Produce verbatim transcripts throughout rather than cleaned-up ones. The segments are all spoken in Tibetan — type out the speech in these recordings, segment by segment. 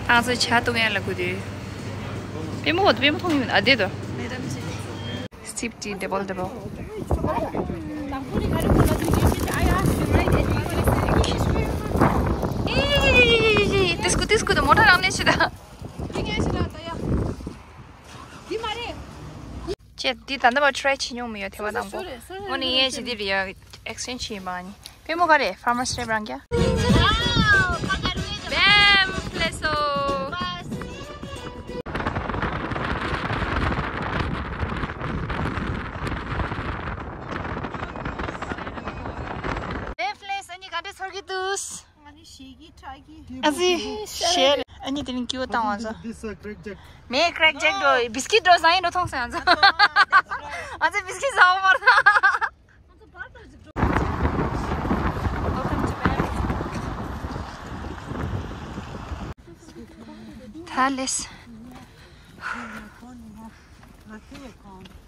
ཨང་ཚོ་ཇ་བཏུང་ཡ་ལ་དགོས་དུས། པད་མོ་བོ་དུ་པད་མོ་མཐོང་ཡོད་ཨ་བདེ་དོ། སིབ་ཏི་ཌབ་ལ་ཌབ་ལ། ཨེ། ཏི་སྐུ་ཏི་སྐུ་དུ་མོ་ཊ་རང་ལས་ཤི་ད། ཅེ་འདི་ད་ལྟ་བ་ཊི་རའི་བྱེད་མྱོང་མི་ཡོད་དེ་བ་དང་པོ། དངོས་ནས་ཡས་བྱེད་འདི་རེད་ཡ། ཨེག་སི་ཅེན་ཇི་བྱེད་པ་ནི། པད་མོ་ག་རེ་ཕར་མ་སི་ཊི་རེབ་རང་རྒྱ། བེམ་ཕླེ་སོ། བེམ་ཕླེ་སོ་ནི་ག་འདྲ་ཚོར་གི་འདུག་ཨ་ནི་ཞེ་གི་ཁྲག་གི། ཨ་ཙི་ཞེ། ཨ་ནི་དེ་རིང་སྐྱིད་པོ་བཏང་བ་ཚོ། This is crack jack. མེ་ཀྲེག་ཇེག་འགྲོ་བི་སི་ཀིཊ་འགྲོ་ཟ་ཡིན་འགྲོ་མཐོང་སོང་ང་ཚོ། ང་ཚོ་བི་སི་ཀིཊ་ཟ་འོ་མར་ན། ཐ་ལེས།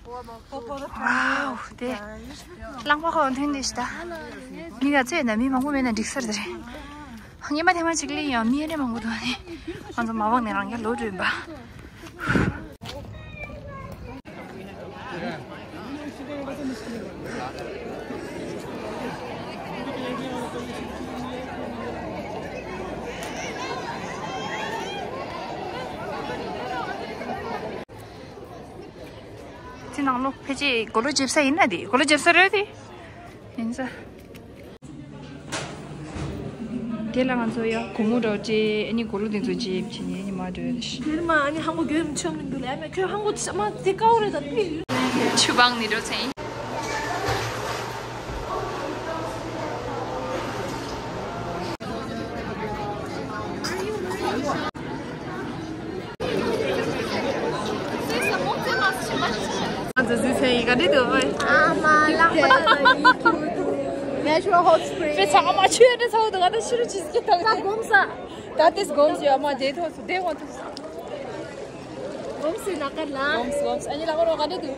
ཝའོ། དེ་རླངས་པ་ཁོག་ཐོན་དེ་ཤི་ད། མི་ག་ཚོད་ན་མི་མང་པོ་མེད་ན་འགྲིག་ས་རེད། སྔོན་མ་ཐེངས་མ་གཅིག་ལ་ཡང་མི་ཨེ་རེ་མང་པོ་འདུག་ཨ་ནི། ང་ཚོ་མ་བག་ནས་རང་རྒྱ་ལོག་འགྲོ་ཡིན་པ། དེ་ནང་ལོགས་ཕལ་ཆེར་གོ་ལོ་འཇེབ་ས་ཡིན་ན་དེ་གོ་ལོ་འཇེབ་ས་རེད་དེ། ཡིན་ས། དེ་ལ་ང་ཚོ་ཡ་སྒོར་མོ་འདྲ་བོ་སྤྲད་ཨ་ནི་གོ་ལོ་དེ་ཚོ་འཇེབ་བྱས་ནས་ཨ་ནི་མར་འགྲོ་ཡ་རེད། དེར་མ་ཨ་ནི་ཧང་གོ་གྱོན་མི་ཆོག་མི་འདུག་ལ་ཨ་མ་ཁྱོད་ཧང་གོ་ཆ་མ་དེ་དཀའ་བོ་རེད་ད་དེ། ཆུ་བང་ནི་འགྲོ་ཚེ། ང་ཚོ་གཟིགས་ཚེ་ཡི་ག་འདྲི་འདུག་ཨོ། ཨ་མ་ལགས་པ་ཡི་གུ་Natural Hot Spring། དཔེ་ཚང་མ་ཆུ་ཡོད་འདྲ་ཚ་བོ་འདུག་ང་ད་ཤི་རུ་ཆུ་སྐྱེ་ཐང་ད་སྒོམ་ས། ད་ཏེས་སྒོམ་ས་ཡོད་མ་དེ་ཐོག་སུ་དེ་འོང་ཐུག་ས། སྒོམ་སི་ན་ཀར་ལ། སྒོམ་སི་སྒོམ་སི་ཨ་ནི་ལ་ཁོ་རོ་ག་འདྲ་འདུག་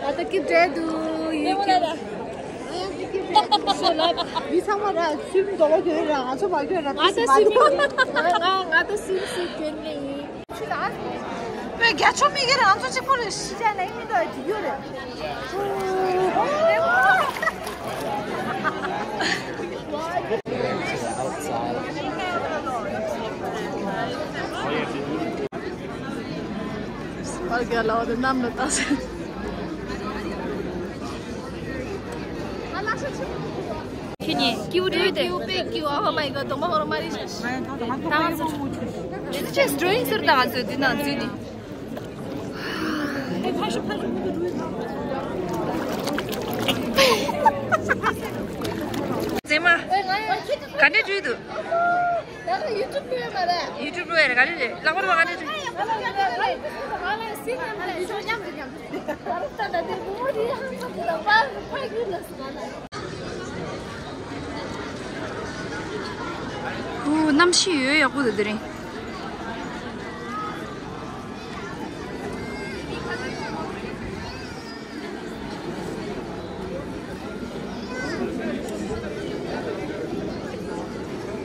ང་ད་ཀིབ་འདྲ་འདུག་ཡི་ཀིབ། ཨ་ཡ་ཀིབ་འདྲ་འདུག་ཤོ་ལ། མི་ཚང་མ་ར་སིམ་འདོག་ལོ་གྱོན་ར་ང་ཚོ་མ་གྱོན་ར། ང་ད་སིམ་ཡོད་ང་ང་ད་སིམ་སིམ་གྱོན་ནས་ཡིན། ཕའི་རྒྱ་ཆོ་མི་གི་ར་ང་ཚོ་གཅིག་པོ་རེ་ཤི་ཅ་ལ་ཡིན་མི་འདུག་ཨ་འདི་ཡོད་རེད། པར་རྒྱ་ལ་བ་དེ་གནམ་ལ་བཏགས་ཟེར། ཁྱེད་གཉིས་སྐྱིའུ་འདྲ་ཡོད་དེ། སྐྱིའུ་དཔེ་སྐྱིའུ། Oh my God. དོ་མ་ཧོ་རོ་མ་རི་ཤ་ཤ། ད་ང་ཚོ་ཇི་ཙི་ཅེས་འགྲོ་ཡིན་ཟེར་ད་ང་ཚོ་འདི་ན་འཛུལ་ནས། ཙེ་མ། ག་འདྲ་འགྲོ་ཡི་འདུག་ད་ཡུ་ཊུབ་ལོས་མ་རེད། ཡུ་ཊུབ་ལོས་རེད། ག་རེ་རེད། ལག་པ་རེད་པ། ག་རེ་རེད། ང་ལ་སི་ཉམས་རེད། ང་ལ་སི་ཉམས་རེད། ཨུ། གནམ་གཤིས་ཡོད་ཡག་པོ་འདུག་དེ་རིང་།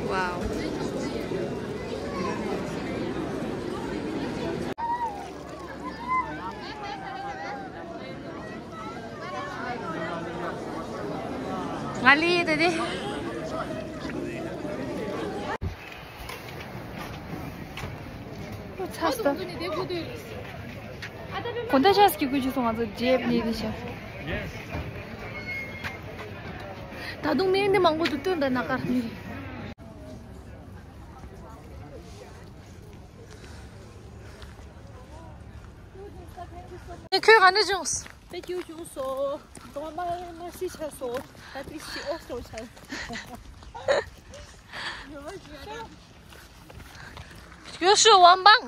Wow. ང་ལི་དེ་དེ། ཚ་སྟ། གོ་ད་ཤ་སྐྱི་ཀུ་ཅི་སོང་ང་ཚོ་ཇེབ་ནི་དེ་ཤ། ད་དུང་མི་འདི་མང་པོ་འདུག་སྟོན་ད་ན་ཀར་ནི། ཁྱོད་ག་འདྲ་བྱུང་། དཔེ་སྐྱིད་བྱུང་སོང་། གདོང་མ་མ་ཤི་ཆ་སོང་། ད་དེ་ཤི་ཨོ་སོང་ཆ། ཡོ་ཤུ་ཝང་བང་།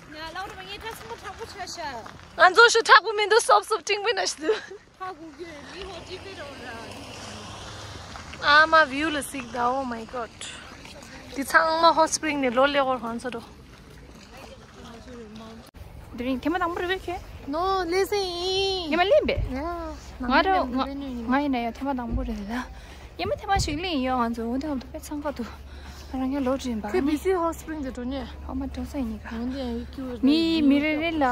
ང་ལའོ་ར་མ་ངའི་ཁ་སང་མ་དྲག་པོ་ཆ་ཤ། ང་ཚོ་ཤུ་དྲག་པོ་མི་འདུག་སོབ་སོབ་ཏིང་པི་ན་ཤི་འདུག་ཧ་གོ་གི་རེད། མི་ཧོ་ཅི་པེ་རོ་ར། ཨ་མ་བིའུ་ལ་གཟིགས་ད། Oh my God. འདི་ཚང་མ་ཧོཊ་སི་པི་རིང་ནས་ལོ་ལེ་གོར་ཧོན་ཚོ་འགྲོ། དེ་རིང་ཐེངས་མ་དང་པོ་རེད་པས་ཁྱེད། ནོ་ལེ་སེ་ཡིན། ངས་མ་ལེན་པས། ཡ། ང་ར་ང་ང་ཡིན་ན་ཡང་ཐེངས་མ་དང་པོ་རེད་ལ། ངས་མ་ཐེངས་མ་ཞིག་ལེན་ཡོད། ང་ཚོ་འོ་དེ་ཧམ་དུ་དཔེ་འཚང་ཁ་འདུག་ཁོ་རང་ཉིད་ལོ་བགྲེས་པ། ཁོས་བི་སི་ཧོཊ་སྤྲིང་དེ་འགྲོ་ཉེ། ཨ་མ་འགྲོ་ས་ཡིན་ནི་ག། འོན་ཏེ་ཡང་ཡིག་སྐྱོ་རེད། མི་མི་རེ་རེ་ལ་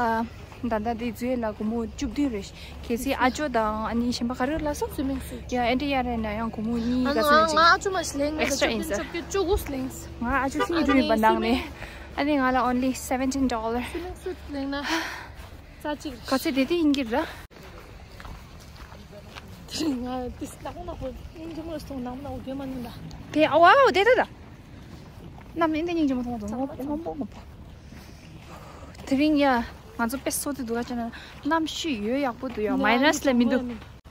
ད་ལྟ་དེ་ཚོའི་ལ་སྒོར་མོ་བཅུ་བདུན་རེད། གལ་སྲིད་ཨ་ཅོ་དང་ཨ་ནི་གཞན་པ་ག་རེ་ལ་སོ། སུའི་མིང་སུ། ཡ་ཨེ་འདྲ་ཡ་རེད་ན་ཡང་སྒོར་མོ་གཉིས་ཨ་ག་ཚོད་ང་ང་ཅིག་ཨ་ཅོ་མ་ཞིག་ལེན་ང་extra ད་ཡིན་ས། བཅུ་བདུན་བཅུ་དགུ་ལེན་ས། ང་ཨ་ཅོ་སུ་ཡིན་འགྲོ་ཡིན་པ་ནང་ནས་ཨ་ནི་ང་ལ་only seventeen dollar། སུའི་མིང་སུ་ལེན་ན། རྩ་གཅིག་རེད། ག་ཚོད་དེ་དེ་ཡིན་གྱི་ར། དེ་རིང་ང་དེ་ནག་མོ་ནག་པོ་སྙིང་རྗེ་མོ་སོང་ནག་མོ་ནག་པོ་རྒྱུན་མ་ནུས་ལ། དེ་ཨ་ཝའོ་དེ་ད་ད། གནམ་ཨེ་འདི་སྙིང་རྗེ་མོ་མཐོང་དང་ངོ་ངོ་མོ་ངོ་པོ། དེ་རིང་ཡ་ང་ཚོ་དཔེ་སོ་དེ་འདུག་ཨ་ཅེ་ན་གནམ་གཤིས་ཡོད་ཡག་པོ་འདུག་ཡ། མའི་ནས་ལ་མི་འདུག་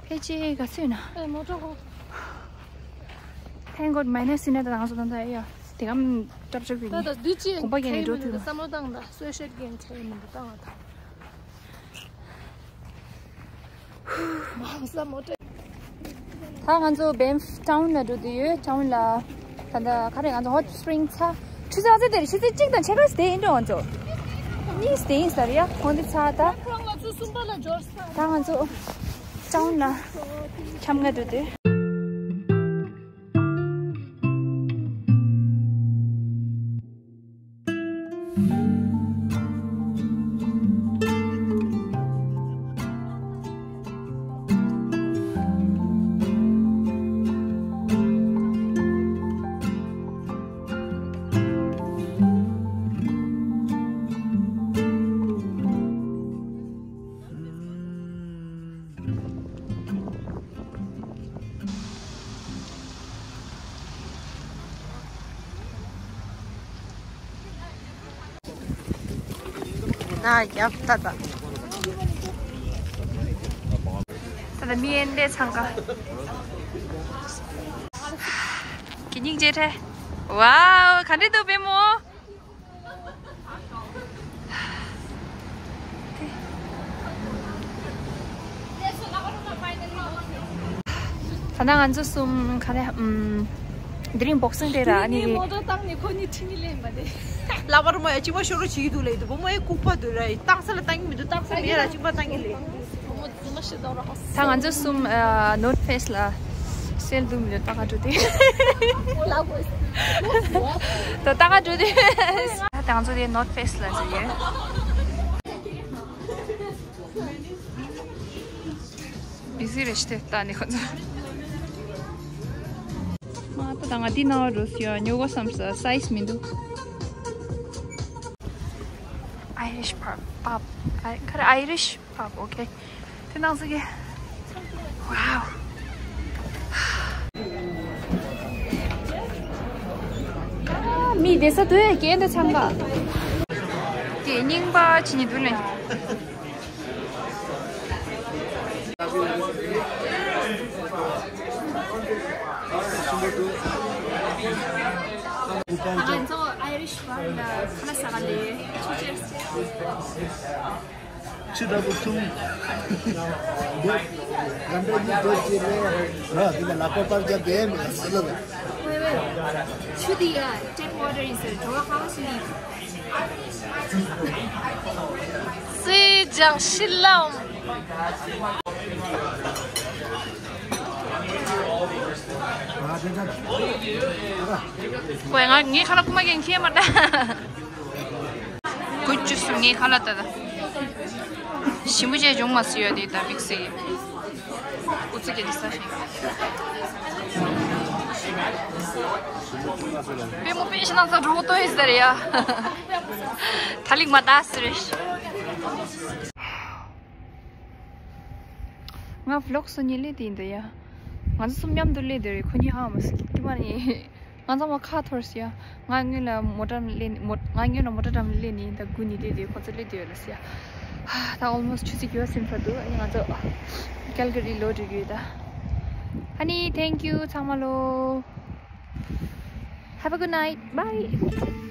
ཕལ་ཆེར་ག་ཚོད་ན། ཨེ་མོ་ཊ་ཧོ། Thank God མའི་ནས་ཡིན་ན་ད་ང་ཚོ་ད་ད་ཡ་དེ་གམ་ཀྲབ་ཀྲབ་ཡིན། ད་ད་དུས་ཅི་གོམ་པ་རྒྱག་ནས་འགྲོ་ཐུབ། བསམ་བློ་བཏང་ད་སོ་ཤེད་གན་ཁྱེར་མི་འདུག་ད་ང་ད། ད་ང་ཚོ་བེམ་ཊའུན་ལ་འགྲོ་དུས་ཡོད། ཊའུན་ལ་ད་ལྟ་ག་རེ་ང་ཚོ་ཧོཊ་སྤྲིང་ཚ། ཆུ་ཚོད་ཨ་ཙི་དེར་ཆུ་ཚོད་གཅིག་དང་ཕྱེད་ཀ་དེ་ཡིན་འགྲོ། ང་ཚོ་གཉིས་དེ་ཡིན་ས་རེད་ཡ། ཁོང་དེ་ཚ་ད། ད་ང་ཚོ་ཊའུན་ལ་འཁྱམ་ག་འགྲོ་དུས། ན་རྒྱབ་ད་ད། ད་ད་མི་ཨེ་འདྲས་འཚང་ཀ། གི་སྙིང་རྗེ་ཐལ། ཝའོ་ག་འདྲས་འདུག་པད་མོ། ད་ནང་ང་ཚོ་གསུམ་ག་ནས་ཨམ། དེ་རིང་བོག་སིང་ཌེ་ར་ཨ་ནི། ངས་མོ་ཊ་བཏང་ནས་ཁོ་གཉིས་ཁྲིད་ནི་ལེན་པ་རེད། ལག་པར་མོ་ཡ་གཅིག་པ་ཤོར་རོ་བྱེད་ཀྱི་འདུག་ལེ་འདུག་བུ་མོ་ཡ་ལྐུགས་པ་འདུག་ར། བཏང་ས་ལ་བཏང་གི་མི་འདུག་བཏང་ས་མེད་ར་གཅིག་པ་བཏང་གི་ལེ། ད་ང་ཚོ་གསུམ་ནོར་ཐ་ཕེ་སི་ལ་སེལ་འདུག་མི་འདུག་ལྟ་ག་འགྲོ་དེ། ད་ལྟ་ག་འགྲོ་དེ། ད་ང་ཚོ་དེ་ནོར་ཐ་ཕེ་སི་ལ་འགྲོ་ཡོད། བི་ཟི་རེད་ཤི་དེ་ལྟ་ནི་ཁོ་ཚོ། མ་ད་ད་ང་འདི་ནང་རུ་སུ་ཡོད་ཉོ་གོ་བསམ་ས་སའི་ཛི་མི་འདུག Irish pub, pub. I, ཁ་ར་Irish pub, okay. དེ་ནང་ཟིག་གི། Wow. མི་བསྡད་ས་དུ་ཡ་སྐྱེ་འདི་ཚང་ག་དེ་རྙིང་པ་ཅི་ནི་འདུག་ནས། ང་ཚོ་Irish pub ལ་ཁ་ལག་ཟ་ག་ལས་ཆུ་ཆེར། ཆུ་འདྲ་པོ་འཐུང་། འདི་ར་འདྲ་གཉིས་འདྲ་ཅིག་རེད། ར་འདི་ལ་ལག་པ་པར་རྒྱབ་བསྡད་མེད་ཟེར་ལ། ཆུ་འདི་ཡ་tap water is a draw house in། སུས་ཀྱང་ཤི་ལམ། ཁོས་ང་ངའི་ཁ་ལག་རྐུ་མ་རྒྱག་མཁན་མ་རེད། དགུ་བཅུ་གསུམ་ངའི་ཁ་ལག་ད་ད། ཞིམ་པོ་བྱས་འཇོང་མ་སྲིད་ཡོད་དེ་ད་དམིགས་བསལ་གྱི། ཨུ་ཚུགས་ཀྱི་ཟ་ཞིང་། པད་མོ་པད་ཤི་ནང་ཚ་གྲོགས་ཏོ་ཡི་ཟེར་ཡ། ད་ལིག་མ་ད་ཟེར། ང་ཝི་ལོག་སོ་ཉི་ལས་དེ་ཡིན་འདི་ཡ། ང་ཚོ་གསུམ་མཉམ་དུ་ལས་དེ་རེད་ཁོ་གཉིས་ཧ་མ་སི་དེ་མ་ནི། ང་ཚང་མ་ཁ་འཐོར་སི་ཡ། ང་སྔོན་ལ་མོ་ཊ་ལེན་མོ་ང་སྔོན་ལ་མོ་ཊ་འགྲམ་ལེན་ནི་ད་དགུ་ནི་དེ་དེ་ཁོ་ཚོ་ལས་དེ་ཡོད་ལ་སི་ཡ། ད་almost ཆུ་ཚོད་བརྒྱད་ཟིན་ཚར་འདུག་ཨ་ནི་ང་ཚོ་Calgary ལོག་འགྲོ་གི་ཡོད་ད། ཨ་ནི་thank you ཚང་མ་ལོ། Have a good night. Bye.